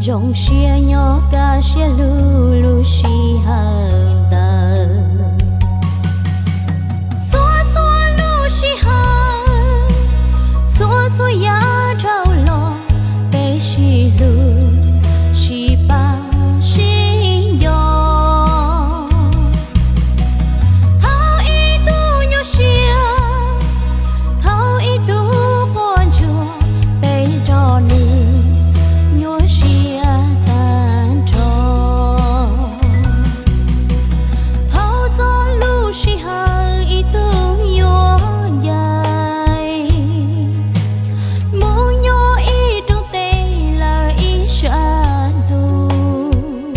Zoo siab nyob kaj siab lug lub sij hawm ntawd. Txhua txhua lub sij hawm, txhua txhua yav dhau los, peb sib hlub sib pab sib nco. Thaum ib tug nyuaj siab, thaum ib tug quaj ntsuag, peb nrog nws nyuaj siab tag nrho. Thaum txog lub sij hawm ib tug yuav ncaim mus nyob ib rooj teb lawm ib sab ntuj,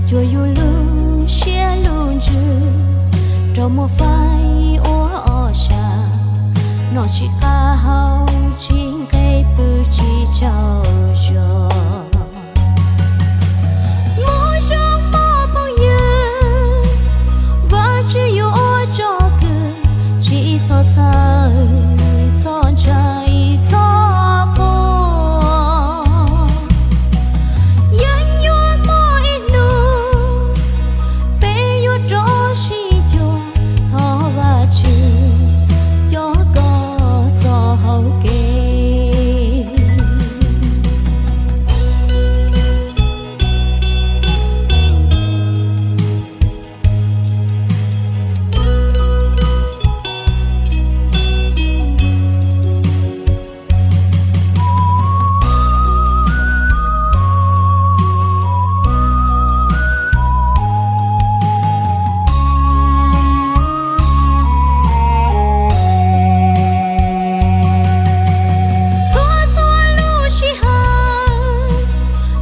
cuag yus lub siab lub ntsws raug muab faib ua ob sab, nom tsij qab hau tsis nqe pw tsis tsaug zog. Mus zoo mog phooj ywg, Vajtswv yuav ua tso kwm, tsis txhob txhawj txhob ntshai txhob quaj. Yeej yuav muaj ib hnub peb yuav rov sib cuag, thov Vajtswv coj koj txoj hau kev. Txhua txhua lub sij hawm,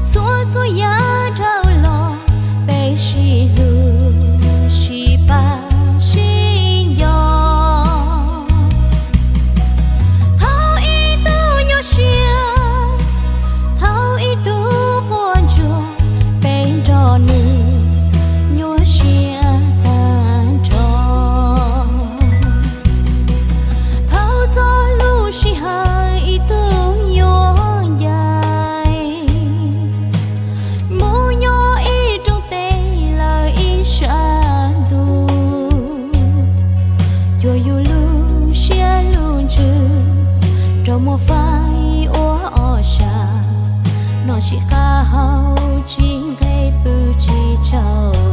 txhua txhua yav dhau los, peb sib hlub sib pab sib nco. Thaum ib tug nyuaj siab, thaum ib tug quaj ntsuag, peb nrog nws nyuaj siab tag nrho. Thaum txog lub sij hawm ib tug yuav ncaim mus nyob ib rooj teb lawm ib sab ntuj, cuag yus lub siab lub ntsws raug muab faib ua ob sab, nom tsij qab hau tsis nqe pw tsis tsaug